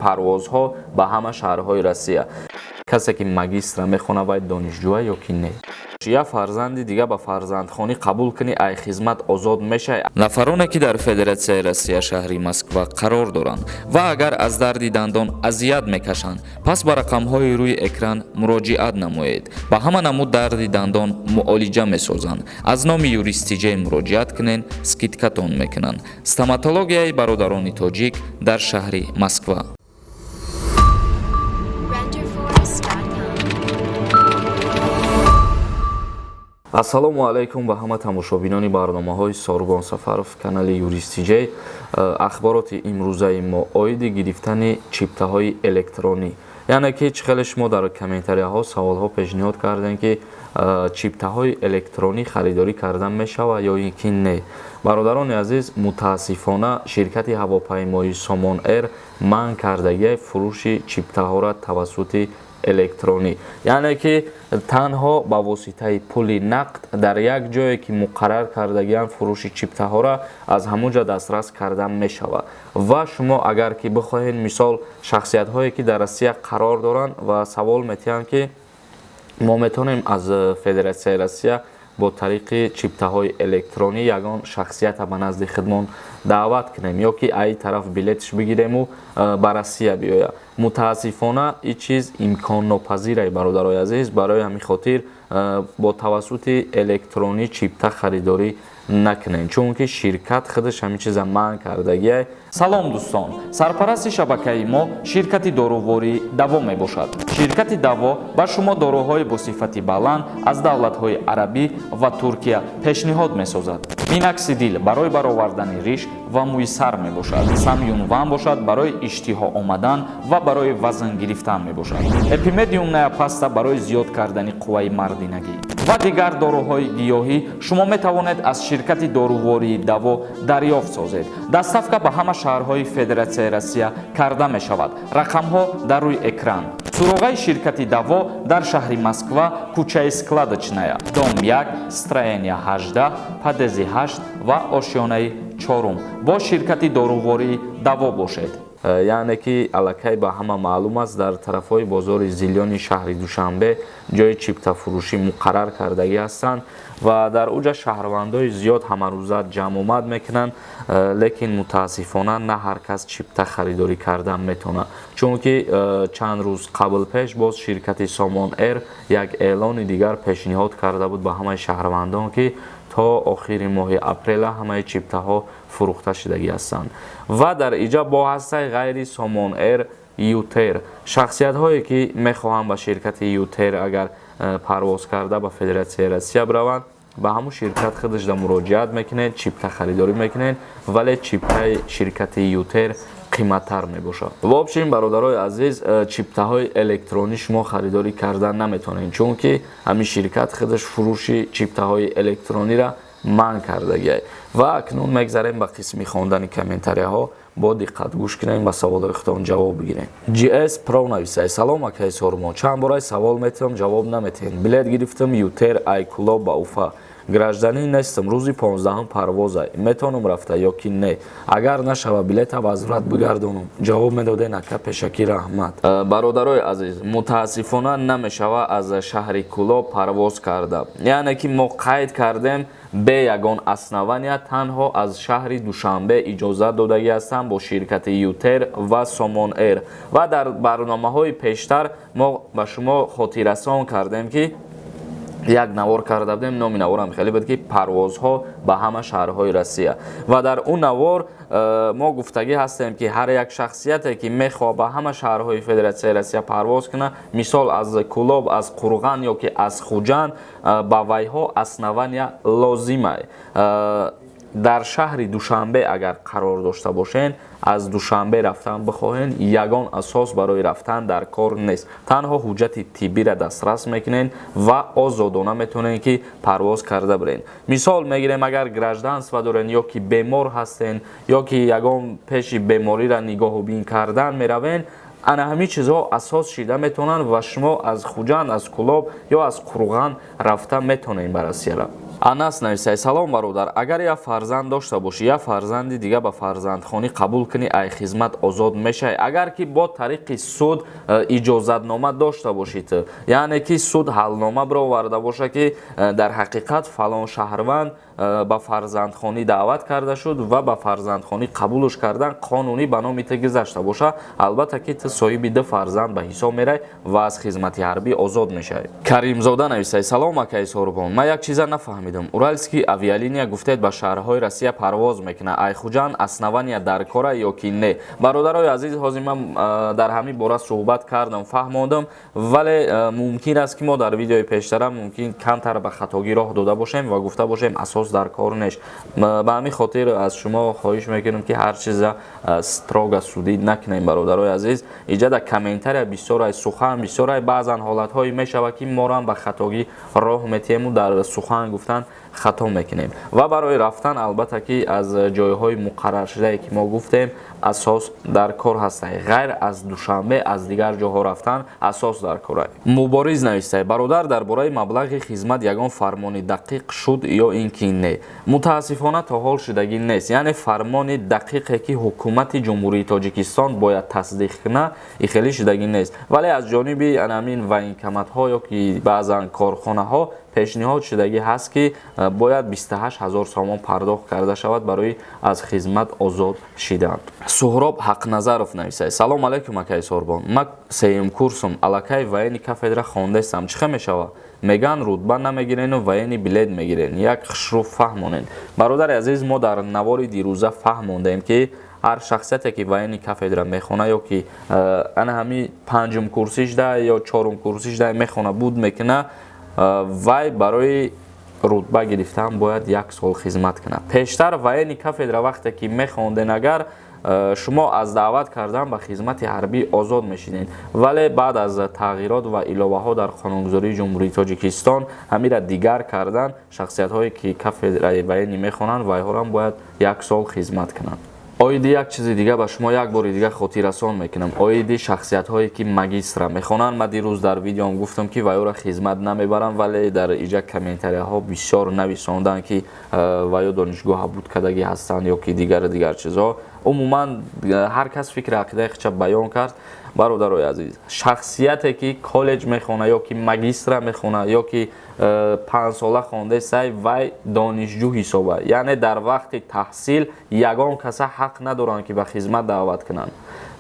Парвозҳо ба ҳама шаҳрҳои Россия. Касе ки магистра мехонад, вай донишҷӯа ё ки не? Як фарзанди дига ба фарзандхонӣ қабул кунӣ, ай хизмат озод мешавӣ? Нафароне, ки дар Федератсияи Россия, шаҳри Москва қарор доранд ва агар аз дарди дандон азият мекашанд, пас ба рақамҳои рӯи экран муроҷиат намоед. Ба ҳама намуд дарди дандон муолиҷа месозанд. Аз номи Юристиҷей муроҷиат кунед, скидкатон мекунанд. Стоматологияи бародарони тоҷик дар шаҳри Москва. Renderforest.com. Ассалому алайкум ба ҳама тамошобинони барномаҳои Сорбон Сафаров, канали Юристиҷей. Ахбороти имрӯзаи мо оиди гирифтани чиптаҳои электронӣ, яъне ки чӣ хеле шумо дар комментарияҳо саволҳо пешниҳод кардем, ки чиптаҳои электронӣ харидорӣ кардан мешавад ё ин ки не. Бародарони азиз, мутаассифона, ширкати ҳавопаймоии Сомон Эйр манъ кардагиай фурӯши чиптаҳоро тавассути электронӣ, яъне ки танҳо ба воситаи пули нақд дар як ҷое, ки муқаррар кардагианд, фурӯши чиптаҳоро аз ҳамон ҷо дастрас кардан мешавад. Ва шумо агар ки бихоҳед, мисол, шахсиятҳое, ки дар Россия қарор доранд ва савол метиҳанд, ки мо метавонем аз Федератсияи Россия бо тариқи чиптаҳои электронӣ ягон шахсията ба назди худмон даъват кунем ё ки аи тараф билетш бигирему ба Россия биёяд, мутаассифона, ин чиз имконнопазирай, бародарои азиз. Барои ҳамин хотир бо тавассути электронӣ чипта харидорӣ накунед, чунки ширкат худаш ҳамин чиза манъ кардагиай. Салом, дӯстон! Сарпарасти шабакаи мо ширкати дорувории Даво мебошад. Ширкати Даво ба шумо доруҳои бо сифати баланд аз давлатҳои арабӣ ва Туркия пешниҳод месозад. Миноксидил барои баровардани риш ва мӯи сар мебошад. Самюнван бошад, барои иштиҳо омадан ва барои вазн гирифтан мебошад. Эпимедиумная паста барои зиёд кардани қувваи мардинагӣ ва дигар доруҳои гиёҳӣ шумо метавонед аз ширкати дорувории Даво дарёфт созед. Доставка ба ҳама шаҳрҳои Федератсияи Россия карда мешавад. Рақамҳо дар рӯи экран. Суроғаи ширкати Даво дар шаҳри Москва, кӯчаи Складочная, дом 1, строение 18, подъезди 8 ва ошёнаи чорум. Бо ширкати дорувории Даво бошед. Яъне ки аллакай ба ҳама маълум аст, дар тарафҳои бозори Зелёный шаҳри Душанбе ҷои чиптафурӯшӣ муқаррар кардагӣ ҳастанд ва дар уҷа шаҳрвандои зиёд ҳамарӯза ҷамъомад мекунанд. Лекин мутаассифона, на ҳар кас чипта харидорӣ кардан метавонад, чунки чанд рӯз қабл пеш боз ширкати Сомон Эйр як эълони дигар пешниҳод карда буд ба ҳамаи шаҳрвандон, ки то охири моҳи апрела ҳамаи чиптаҳо фурӯхта шудагӣ ҳастанд. Ва дар иҷа бо ҳастаи ғайри Сомон Эйр Ютер. Шахсиятҳое, ки мехоҳанд ба ширкати Ютер агар парвоз карда ба Федератсияи Россия бираванд, ба ҳамун ширкат худашда муроҷиат мекунед, чипта харидорӣ мекунед, вале чиптаи ширкати Ютер қиматтар мебошад. В общем, бародарои азиз, чиптаҳои электронӣ шумо харидорӣ кардан наметавонед, чунки ҳамин ширкат худаш фурӯши чиптаҳои электрониро манъ кардагиай. Ва акнун мегзарем ба қисми хондани комментарияҳо. Бо диққат гӯш кунем, ба саволҳои худтон ҷавоб бигирем. GS Pro нависай: «Салом, акаи Сормо, чанд бораи савол метиҳам, ҷавоб наметиҳем. Билет гирифтам Ютер ай Кулоб ба Уфа, гражданин нестам, рӯзи 15-ум парвозай, метавонам рафта ё ки не? Агар нашава, билета возврат бигардонам? Ҷавоб медоден, ака, пешакӣ раҳмат». Бародарои азиз, мутаассифона, намешава аз шаҳри Кулоб парвоз карда. Яъне ки мо қайд кардем, бе ягон основания танҳо аз шаҳри Душанбе иҷозат додагӣ ҳастанд бо ширкати Ютер ва Сомон Эйр. Ва дар барномаҳои пештар мо ба шумо хотиррасон кардем, ки як навор карда будем, номи наворам хеле буд, ки парвозҳо ба ҳама шаҳрҳои Россия. Ва дар он навор мо гуфтагӣ ҳастем, ки ҳар як шахсияте, ки мехоҳад ба ҳама шаҳрҳои Федератсияи Россия парвоз кунад, мисол, аз Кулоб, аз Қурған ё ки аз Хуҷанд, ба вайҳо основания лозимай. Дар шаҳри Душанбе агар қарор дошта бошен, аз Душанбе рафтан бихоҳен, ягон асос барои рафтан дар кор нест. Танҳо ҳуҷҷати тиббиро дастрас мекунед ва озодона метавонед, ки парвоз карда бирен. Мисол мегирем, агар гражданство дорен ё ки бемор ҳастен, ё ки ягон пеши бемориро нигоҳубин кардан меравен, ана ҳамин чизҳо асос шида метавонанд ва шумо аз Хуҷанд, аз Кулоб ё аз Қурған рафта метавонед ба Россияра. Анас нависай: «Салом, бародар, агар як фарзанд дошта бошӣ, як фарзанди дига ба фарзандхонӣ қабул кунӣ, ай хизмат озод мешавӣ?» Агар ки бо тариқи суд иҷозатнома дошта бошед, яъне ки суд ҳалнома бироварда боша, ки дар ҳақиқат фалон шаҳрванд ба фарзандхонӣ даъват карда шуд ва ба фарзандхонӣ қабулш кардан қонунӣ ба номи ту гузашта боша, албатта ки ту соҳиби ду фарзанд ба ҳисоб мерай ва аз хизмати ҳарбӣ озод мешавӣ. Каримзода нависай: «Салом, акаи Сорубон, ман як чиза нафаҳмидам. Уральский авиалиния гуфтед, ба шаҳрҳои Россия парвоз мекунад, ай Хуҷанд основания дар кора ё ки не?» Бародарои азиз, ҳозир ман дар ҳамин бора суҳбат кардам, фаҳмондам, вале мумкин аст, ки мо дар видеои пештара мумкин камтар ба хатогӣ роҳ дода бошем ва гуфта бошем асос дар кор нест. Ба ҳамин хотир аз шумо хоҳиш мекунам, ки ҳар чиза строго судить накунем. Бародарои азиз, иҷа дар комментария бисёрай сухан, бисёрай. Баъзан ҳолатҳое мешавад, ки морам ба хатогӣ роҳ метиҳему дар сухан гуфтан хато мекунем. Ва барои рафтан, албатта ки, аз ҷойҳои муқарраршудае, ки мо гуфтем, асос дар кор ҳастай. Ғайр аз Душанбе аз дигар ҷоҳо рафтан асос дар кора. Мубориз навистай: «Бародар, дар бораи маблағи хизмат ягон фармони дақиқ шуд ё ин ки не?» Мутаассифона, то ҳол шудагӣ нест, яъне фармони дақиқе, ки ҳукумати Ҷумҳурии Тоҷикистон бояд тасдиқ кунад, и хеле шудагӣ нест, вале аз ҷониби анамин военкоматҳо ё ки баъзан корхонаҳо пешниҳод шудагӣ ҳаст, ки бояд 28 ҳазор сомон пардохт карда шавад барои аз хизмат озод шидан. Суҳроб Ҳақназаров нависад: «Салом алайкум, акаи Сорбон, ман сеюм курсум, аллакай военный кафедра хондастам, чӣ хел мешавад? Меган, рутба намегирену военный билет мегирен, як хушрӯ фаҳмонен». Бародари азиз, мо дар навори дирӯза фаҳмондем, ки ҳар шахсияте, ки военный кафедра мехона ё ки ана ҳами панҷум курсишда ё чорум курсишда мехона, буд мекуна, вай барои рутба гирифтан бояд як сол хизмат кунад. Пештар военный кафедра вақте ки мехонден, агар шумо аз даъват кардан ба хизмати ҳарбӣ озод мешидед, вале баъд аз тағйирот ва иловаҳо дар қонунгузории Ҷумҳурии Тоҷикистон ҳамира дигар кардан. Шахсиятҳое, ки кафедраи военный мехонанд, вайҳорам бояд як сол хизмат кунанд. Оиди як чизи дига ба шумо як бори дига хотиррасон мекунам, оиди шахсиятҳое, ки магистра мехонанд. Ман дирӯз дар видеом гуфтам, ки вайёро хизмат намебарам, вале дар иҷа комментарияҳо бисёр нависонданд, ки вайё донишгоҳа буд кардагӣ ҳастанд ё ки дигару дигар чизҳо. Умуман, ҳар кас фикри ақидаи худша баён кард. Бародарои азиз, шахсияте, ки коллеҷ мехона ё ки магистра мехона ё ки 5 сола хондесай, вай донишҷӯ ҳисоба, яъне дар вақти таҳсил ягон каса ҳақ надоранд, ки ба хизмат даъват кунанд.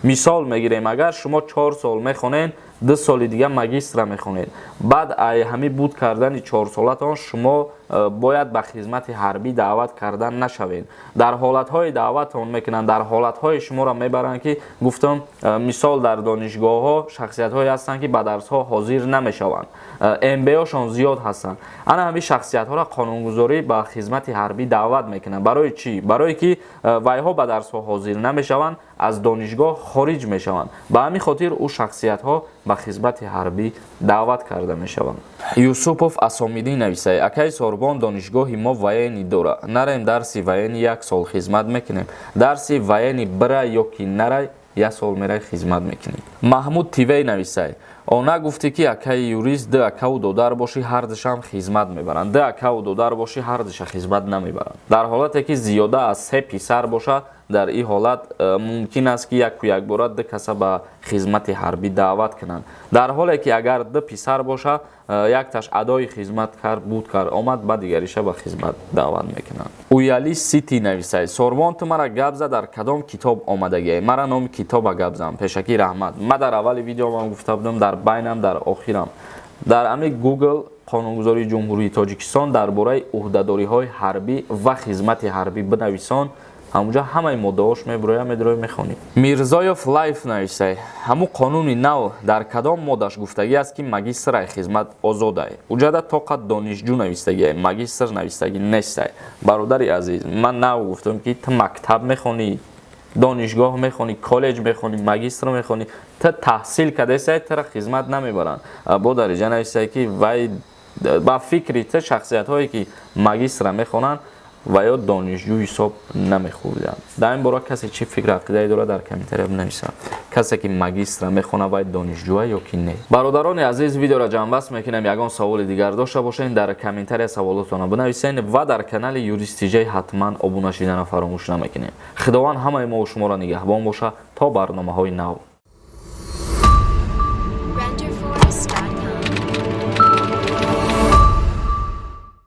Мисол мегирем, агар шумо 4 сол мехонед, 2 соли дига магистра мехонед, баъд ай ҳамин буд кардани 4 солатон шумо бояд ба хизмати ҳарбӣ даъват кардан нашавед. Дар ҳолатҳои даъватон мекунанд, дар ҳолатҳои шуморо мебаранд, ки гуфтам, мисол, дар донишгоҳҳо шахсиятҳое ҳастанд, ки ба дарсҳо ҳозир намешаванд, МБОшон зиёд ҳастанд. Ана ҳамин шахсиятҳоро қонунгузорӣ ба хизмати ҳарбӣ даъват мекунанд. Барои чӣ? Барое ки вайҳо ба дарсҳо ҳозир намешаванд, аз донишгоҳ хориҷ мешаванд. Ба ҳамин хотир ӯ шахсиятҳо ба хизмати ҳарбӣ даъват карда мешаванд. Юсупов Асомиддин нависай: «Акаи Сорбон, донишгоҳи мо военный дора, нарем дарси военный, як сол хизмат мекунем?» Дарси военный бирай ё ки нарай, як сол мерай, хизмат мекунӣ. Маҳмуд Тивей нависай: «Она гуфтӣ, ки акаи юрист, ду акаву додар бошӣ, ҳардушам хизмат мебаранд». Ду акаву додар бошӣ, ҳардуша хизмат намебаранд. Дар ҳолате ки зиёда аз се писар бошад, дар ин ҳолат мумкин аст, ки яку якбора ду каса ба хизмати ҳарбӣ даъват кунанд. Дар ҳоле ки агар ду писар боша, якташ адои хизмат кард, буд кард, омад, ба дигариша ба хизмат даъват мекунанд. Уяли Сити нависай: «Сорбон, ту мара гап за, дар кадом китоб омадагиай? Мара номи китоба гап зан, пешакӣ раҳмат». Ма дар аввали видеомам гуфта будам, дар байнам, дар охирам. Дар ами Google «Қонунгузории Ҷумҳурии Тоҷикистон дар бораи ӯҳдадориҳои ҳарбӣ ва хизмати ҳарбӣ» бинависон, ҳамунҷа ҳамаи моддаҳош мебуроя, медурои, мехонӣ. Мирзоев Лайф нависай: «Ҳамун қонуни нав дар кадом моддаш гуфтагӣ аст, ки магистрай хизмат озодай? Уҷада тоқат донишҷӯ навистагиай, магистр навистагӣ нестай». Бародари азиз, ман нав гуфтам, ки ту мактаб мехонӣ, донишгоҳ мехонӣ, коллеҷ мехонӣ, магистр мехонӣ, ту таҳсил кардасай, тура хизмат намебаранд. Бо дариҷа нависай, ки вай ба фикри ту шахсиятҳое, ки магистра мехонанд, Ва ё донишҷӯ ҳисоб намехӯрданд. Дар ин бора касе чӣ фикр, ақидае дорад, дар комментария бинависад. Касе ки магистра мехонад, вай донишҷӯа ё ки не? Бародарони азиз, видеоро ҷамъбаст мекунем. Ягон саволи дигар дошта бошед, дар комментария саволотонро бинависед ва дар канали Юрист Тиҷай ҳатман обуна шидана фаромӯш намекунем. Худованд ҳамаи мо шуморо нигаҳбон боша то барномаҳои нав.